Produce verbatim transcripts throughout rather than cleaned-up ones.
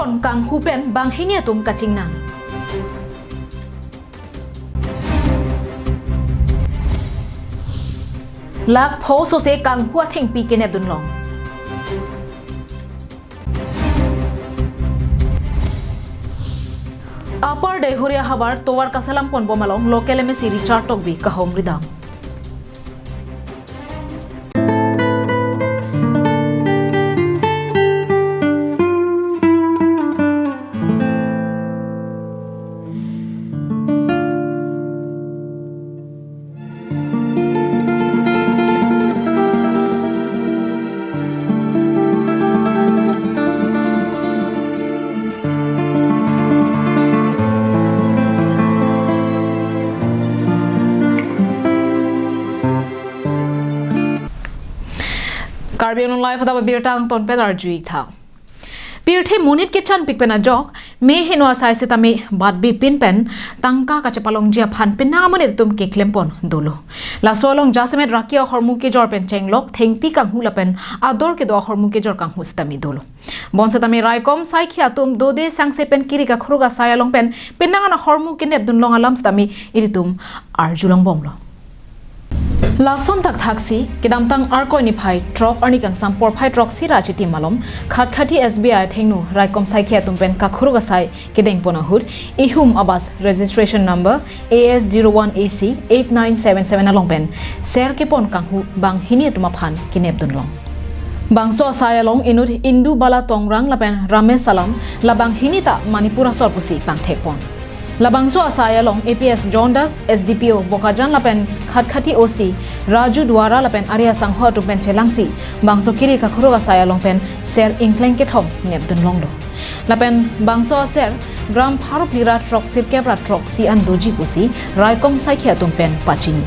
Kanghu pen banghini atum kachingnang. Lakh pho sose kanghu athengpi kenepdun long. Upper Deihori ahavar tovar kaselam ponbom along local M A C Richard Tokbi kahumri dam. Karbi Anglong Live adap abirta angton pen arju-ik tha. Pirthe monit kechanpik pen ajok, me heno asai setame batbipin pen tangka kachepalongji aphan penang amonit atum keklem pon dolo. Laso along jasemet raki ahormu kejor pen chenglok, thengpi kanghu lapen ador kedo ahormu kejor kanghu setame dolo. Bonsetame raikom saikhi atum dode sangse pen kiri kakhuruk asai along pen penang an ahormu kenepdun long alam setame ilitum arjulong bomlo. Lason thakthaksi, kedamtang Arkoi niphai throk arni kangsam porphai throksi ra achitim alom, Khatkhati S B I athengno raikom saikhi atum pen kakhuruk asai kedeng pon ahut, ihum abus registration number A S zero one A C eight nine seven seven along pen ser kepon kanghu banghini atum aphan kenepdun long. Bangso asai along inut Indubala Tongrang lapen Ramesh Salam, la banghini ta Manipur asor pusi pangthek pon. Labangso asai along A P S John Das, S D P O Bokajan lapen Khatkhati O C Raju Duara lapen ari asangho atum pen chelangsi bangso kiri kakhuruk asai along pen ser ingkleng kethom nepdun longlo. Lapen bangso aser gram pharo phli ra throksi kep ra throksi an doji pusi raikom saikhi atum pen pachini.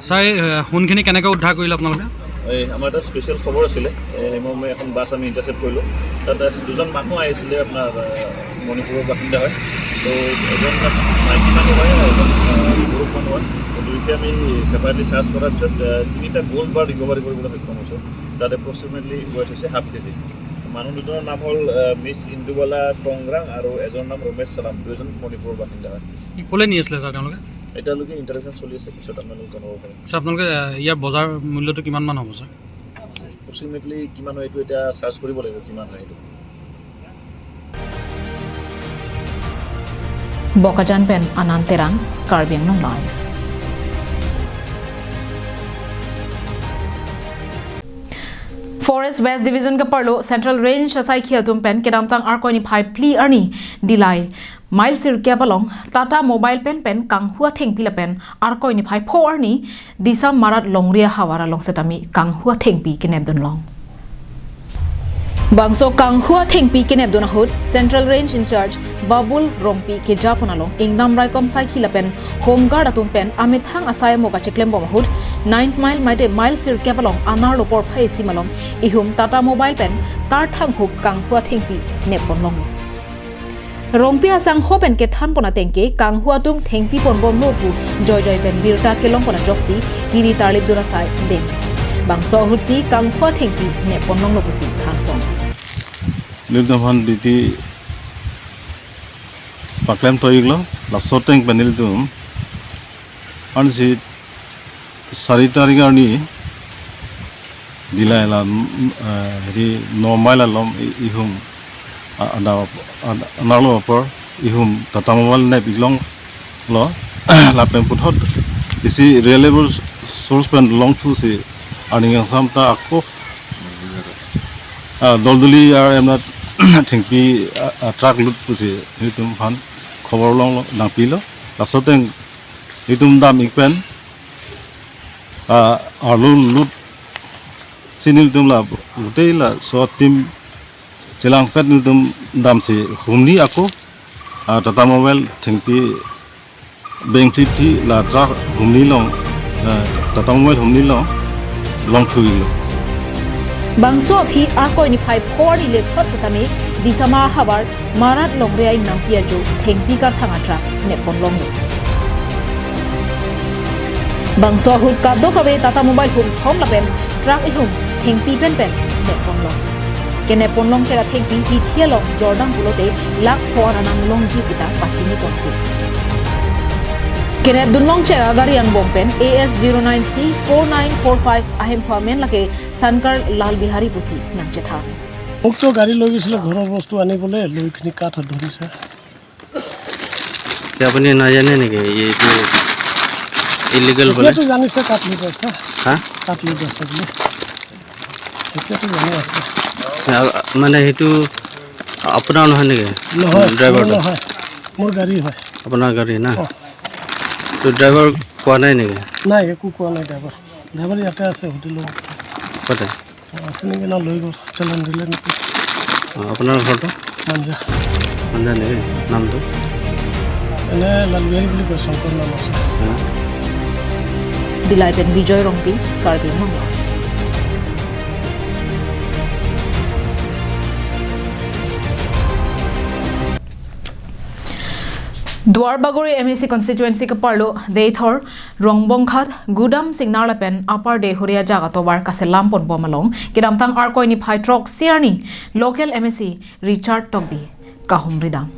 Sir, এই, সোণখিনি কেনেকৈ উদ্ধাৰ কৰিলে আপোনালোকে? এই আমাৰ এটা স্পেচিয়েল খবৰ আছিলে। এই, মই, মই এখন বাছ আমি ইণ্টাৰচেপ্ট কৰিলোঁ। তাত দুজন মানুহ আহিছিলে, আপোনাৰ, আহ, মণিপুৰৰ বাসিন্দা হয়। তো এজন মাইকী মানুহ হয়, এজন, আহ, পুৰুষ মানুহ হয়। তো দুইকে আমি ছেপাৰেটলি চাৰ্চ কৰাৰ পিছত, আহ, তিনিটা গ'ল্ড বাৰ ৰিকভাৰী কৰিবলৈ সক্ষম হৈছোঁ। যাতে এপ্ৰক্সিমেটলি ৱেইট হৈছে হাফ কেজি। মানুহ দুজনৰ নাম হ'ল, আহ, মিছ ইন্দুবালা টংগ্ৰাং আৰু এজনৰ নাম ৰমেশ চালাম, দুয়োজন মণিপুৰৰ বাসিন্দা হয়। ক'লৈ নি আছিলে ছাৰ তেওঁলোকে? এতিয়ালৈকে ইণ্টাৰভেনশ্যন চলি আছে, পিছত আপোনালোকে জনাব পাৰিম। ছাৰ, আপোনালোকে, আহ, ইয়াৰ বজাৰ মূল্যটো কিমান মান হ'ব ছাৰ? এপ্ৰক্সিমেটলি কিমান হয় এইটো এতিয়া চাৰ্চ কৰিব লাগিব, কিমান হয় এইটো। Bokajan pen Anand Terang, Karbi Anglong Live. Forest West Division keparlo Central Range asaikhi atum pen kedamtang Arkoi niphai phli arni Dillai mile sirkep along Tata Mobile pen pen kanghu athengpi lapen Arkoi niphai pho arni Disa Marat Longri ahavar along setame kanghu athengpi kenepdun long. Bangso kanghu athengpi kenepdun ahut Central Range in charge Babul Rongpi keja pon along ingdam raikom saikhi lapen Home Guard atum pen amethang asai amo kacheklem bom ahut ninth mile maite mile sirkep along anerlo porphai isi malom ihum Tata Mobile pen karthang hup kanghu athengpi nep pon longlo. Rongpi asangho pen kethan pon atengke kanghu atum thengpi pon bomlo pu joijoi pen birta kelong pon ajoksi kiri tarlip dun asai deng. Bangso ahutsi kanghu athengpi nep pon longlo pusi than pon. Nelitum aphan duty paklem toiklo, laso ateng pen nelitum ansi sari tarik arni Dillai la, mm, eh, heri no mile along i-, ihum, a-, ada, ada, anerlo apor ihum Tata Mobile nep-ik longlo, lapen puthot isi reliable source pen longthusi arni kangsam ta ako, ah, Doldoli R M nat thengpi, ah, ah, truck lut pusi nelitum aphan khobor longlo, nangpilo. Laso ateng nelitum dam-ik pen, ah, arlo lutsi nelitum la, gotei laso ateam chelangpet nelitum damsi humni ako, ah, Tata Mobile thengpi beng phli phli la truck humni along, ah, Tata Mobile humni along longthuilo. Bangso aphi Arkoi niphai pho arni lekhot setame Disama ahavar Marat Longri a-ingnampi ajo thengpi karthang a-truck nep pon longlo. Bangso ahut kadokave Tata Mobile hum thom lapen truck ihum thengpi pen pen nep pon long. Kenep ponlongchek athengpi hithi along jordam pulote lakh pho anam longji puta pachini ponpo. Kenep dunlongchek agari angbong pen A S zero nine C four nine four five ahemphu amen lake Sankar Lal Bihari pusi nangchethan. মোকতো গাড়ী লৈ গৈছিলে ঘৰৰ বস্তু আনিবলৈ, লৈ পিনি কাঠ ধৰিছে। কি আপুনি নাজানে নেকি এইটো ইলিগেল বোলে? এতিয়াতো জানিছে কাঠ লৈ গৈছে। হা? কাঠ লৈ গৈছে বুলি। এতিয়াতো জানি আছে। আ-, মানে সেইটো আপোনাৰ নহয় নেকি? নহয়, ড্ৰাইভাৰটো? মোৰ নহয়। মোৰ গাড়ী হয়। আপোনাৰ গাড়ী না? অ। তো ড্ৰাইভাৰ কোৱা নাই নেকি? নাই, একো কোৱা নাই ড্ৰাইভাৰ। ড্ৰাইভাৰ ইয়াতে আছে হোটেলত। ক'তে? অ, আছে নেকি? না, লৈ গ'ল। চালান দিলে নেকি? অ, আপোনাৰ ঘৰটো? মাঞ্জা। মাঞ্জা নেকি? নামটো? এনে লালবিহাৰী বুলি কয়, শংকৰ নাম আছে। হা? Dillai pen Bijoy Rongpi, Karbi Anglong Live. Duarbagori M A C constituency keparlo Deithor, Rongbonghat, Gudam Singnar lapen Upper Deihori ajak atovar kaselam ponbom along kedamtang Arkoi niphai throksi arni local M A C Richard Tokbi kahumridam.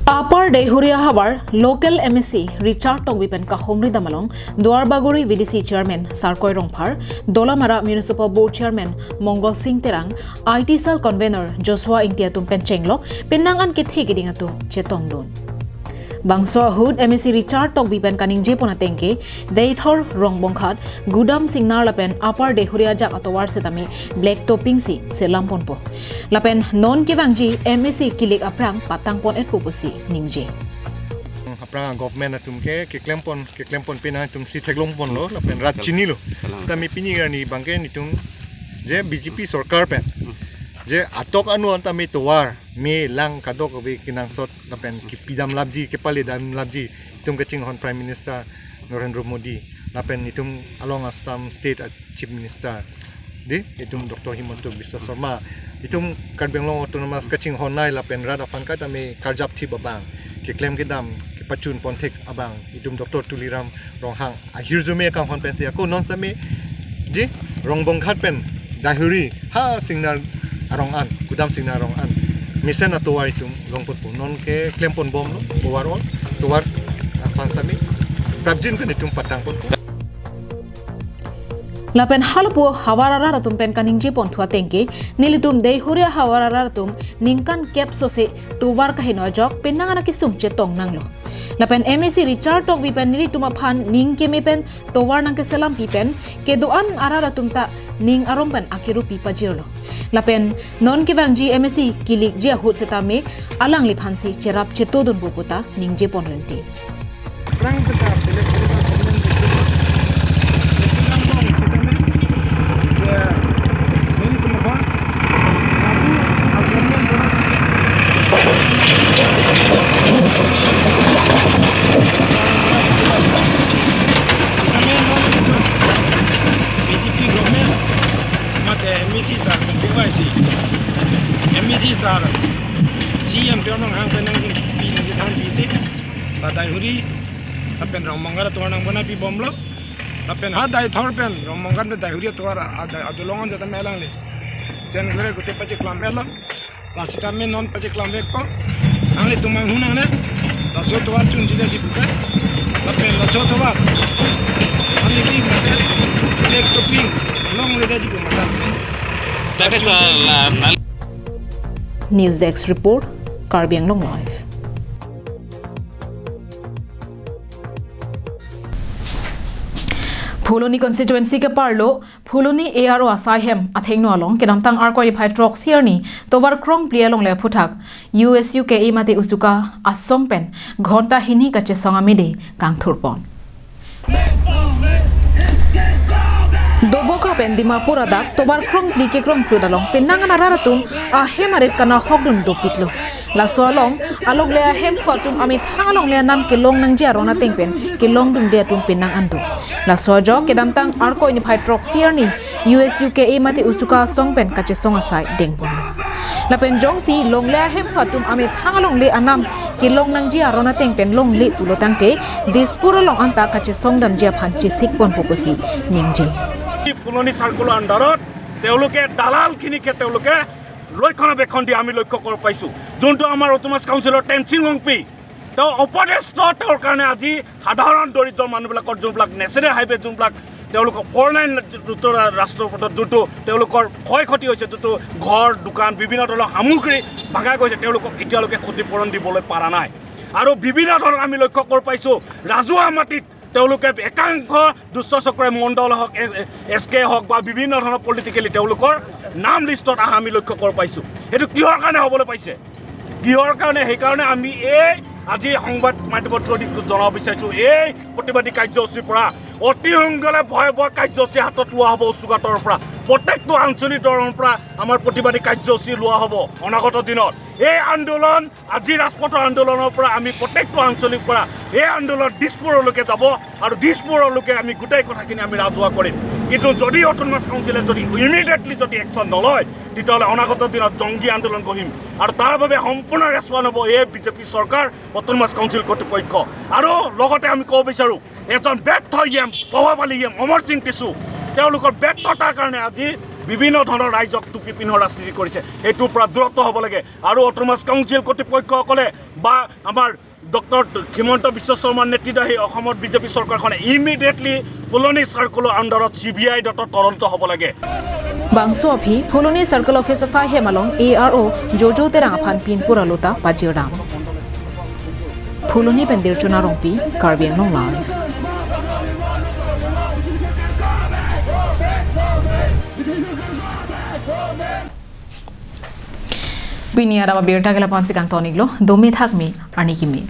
Upper Deihori ahavar local M A C Richard Tokbi pen kahumridam along Duarbagori V D C Chairman Sarkoi Rongphar, Dolamara Municipal Board Chairman Mongol Sing Terang, I T Cell Convener Joshua Ingti atum pen chenglok penang an kethe keding atum chetongdun. Bangso ahut M A C Richard Tokbi pen kaningje pon ateng ke, Deithor, Rongbonghat, Gudam Singnar lapen Upper Deihori ajak atovar setame black topping si selam ponpo. Lapen non kevangji M A C kilik aphrang patang pon-etpo pusi ningje. Aphrang government atum ke keklem pon, keklem pon pina atum si theklong ponlo, lapen rat chinilo. Setame pini arni abangke netum je B J P sorkar pen je atok anu an tame tovar me lang kadokave kenangsot lapen kepidam lapji, kepale dam lapji, itum kachinghon Prime Minister Narendra Modi, lapen itum along Assam State a Chief Minister, di, itum Doctor Himanta Biswa Sarma, itum Karbi Anglong Autonomous kachinghon nei lapen rat aphan kaitame karjap thip abang, keklem kedam kepachun ponthek abang, itum Doctor Tuliram Ronghang ahirjume kanghon pensi ako non setame, di, Rongbonghat pen Deihori ha Singnar arong an, Gudam Singnar arong an mesen atovar itum long ponpo. Non keklem ponbomlo, overall tovar aphan setame prapjin pen itum patang ponpo. Lapen halapu ahavar arat atum pen kaningje ponthu ateng ke, nelitum Deihori ahavar arat atum ningkan kep sose tovar kaheno ajok penang an akesung chetong nanglo. Lapen M A C Richard Tokbi pen nelitum aphan ning keme pen tovar nangkeselampi pen kedo-an arat atum ta ning arong pen akerupi pajirlo. Lapen non kevangji M A C kilikji ahut setame alangliphansi cherap chetodunpo puta ningje pon renti. Aphrang peta select kori ba government betul. Betul lang dong, setame. Ya, ini teman. Aku, aku government bola. Setame non itu. B J P government, mate M A C sir, K Y C. M A C sir, C M Tuliram Ronghang pen nangji, pi nangji than pi si. La Deihori, lapen Rongbonghat atovar nang bona pi bomlo. Lapen ha Deithor pen Rongbonghat pen Deihori atovar a-, a-, adolong an jata melang le. Sen kere kute pacheklam elo. Lasi tame non pacheklam vekpo. Nanglitum manghu nangne. Laso tovar chunji daji puke. Lapen laso tovar. Ani ki mate black topping longledetji pu mata nangne. Tapi soal, ah, nal- News Desk Report, Karbi Anglong Live. Phuloni constituency keparlo, Phuloni A R O asai hem athengno along kedamtang Arkoi niphai throksi arni tovar krongphli alongle aphuthak U S U K A mate USUKA asong pen ghonta hini kachesong amede kangthurpon. Doboka pen Dimapur adak tovar krongphli kekrongphlut along penang an arat atum ahem arit kanahokdun dopiklo. Laso along, alongle ahemphu atum amethang alongle anam kelong nangji aron ateng pen kelongdunde atum penang an do. Laso ajok kedamtang Arkoi niphai throksi arni U S U K A mate USUKA asong pen kachesong asai dengponlo. Lapen jongsi longle ahemphu atum amethang alongle anam kelong nangji aron ateng pen longle pulo tangte, Dispur along anta kachesong damji aphan chesikponpo pusi ningje. Phuloni circle under-ot তেওঁলোকে দালালখিনিকে তেওঁলোকে ৰক্ষণাবেক্ষণ দিয়া আমি লক্ষ্য কৰিব পাইছোঁ। যোনটো আমাৰ অট'নমাছ কাউন্সিলৰ টেনচিং ৰংপি, তেওঁ অপদস্থ, তেওঁৰ কাৰণে আজি সাধাৰণ দৰিদ্ৰ মানুহবিলাকৰ যোনবিলাক নেশ্যনেল হাইৱে, যোনবিলাক তেওঁলোকৰ ফ'ৰ লাইন ৰুটৰ ৰাষ্ট্ৰীয় পথত যোনটো তেওঁলোকৰ ক্ষয় ক্ষতি হৈছে, যোনটো ঘৰ, দোকান, বিভিন্ন ধৰণৰ সামগ্ৰী ভাঙা গৈছে, তেওঁলোকক এতিয়ালৈকে ক্ষতিপূৰণ দিবলৈ পৰা নাই। আৰু বিভিন্ন ধৰণৰ আমি লক্ষ্য কৰি পাইছোঁ, ৰাজহুৱা মাটিত তেওঁলোকে একাংশ দুষ্ট চক্ৰই, মণ্ডল হওক, এছ কে হওক বা বিভিন্ন ধৰণৰ পলিটিকেলি তেওঁলোকৰ নাম লিষ্টত অহা আমি লক্ষ্য কৰি পাইছোঁ। সেইটো কিহৰ কাৰণে হ'বলৈ পাইছে, কিহৰ কাৰণে? সেইকাৰণে আমি এই আজি সংবাদ মাধ্যমৰ থ্ৰুদি জনাব বিচাৰিছোঁ, এই প্ৰতিবাদী কাৰ্যসূচীৰ পৰা অতি সোনকালে ভয়াৱহ কাৰ্যসূচী হাতত লোৱা হ'ব। চুকাফাৰ পৰা প্ৰত্যেকটো আঞ্চলিক দলৰ পৰা আমাৰ প্ৰতিবাদী কাৰ্যসূচী লোৱা হ'ব অনাগত দিনত। এই আন্দোলন, আজি ৰাজপথৰ আন্দোলনৰ পৰা আমি প্ৰত্যেকটো আঞ্চলিক পৰা এই আন্দোলন দিছপুৰলৈকে যাব আৰু দিছপুৰলৈকে আমি গোটেই কথাখিনি আমি ৰাজহুৱা কৰিম। কিন্তু যদি অট'নমাছ কাউন্সিলে যদি ইমিডিয়েটলি যদি একশ্যন নলয়, তেতিয়াহ'লে অনাগত দিনত জংগী আন্দোলন গঢ়িম আৰু তাৰ বাবে সম্পূৰ্ণ ৰেচপন্স হ'ব এই বিজেপি চৰকাৰ, অট'নমাছ কাউন্সিল কৰ্তৃপক্ষ। আৰু লগতে আমি ক'ব বিচাৰোঁ, এজন ব্যৰ্থ ই এম, প্ৰভাৱশালী ই এম অমৰ সিং টিছু, তেওঁলোকৰ ব্যৰ্থতাৰ কাৰণে আজি বিভিন্ন ধৰণৰ ৰাইজক টুপি পিন্ধৰ ৰাজনীতি কৰিছে, সেইটোৰ পৰা দূৰত্ব হ'ব লাগে। আৰু অট'নমাছ কাউন্সিল কৰ্তৃপক্ষসকলে বা আমাৰ ডক্টৰ হিমন্ত বিশ্ব শৰ্মাৰ নেতৃত্বাধীন অসমত বিজেপি চৰকাৰখনে ইমিডিয়েটলি ফুলনি চাৰ্কলৰ আণ্ডাৰত চি বি আই তদন্ত হ'ব লাগে। Bangso aphi Phuloni Circle Office asai hem along A R O Jojo Terang aphan pinpur aluta pajirdam. Phuloni pen Dirchuna Rongpi, Karbi Anglong Live. Pini adap abirta ke lapu-ansi kangton-iklo, dome thakme, arni keme.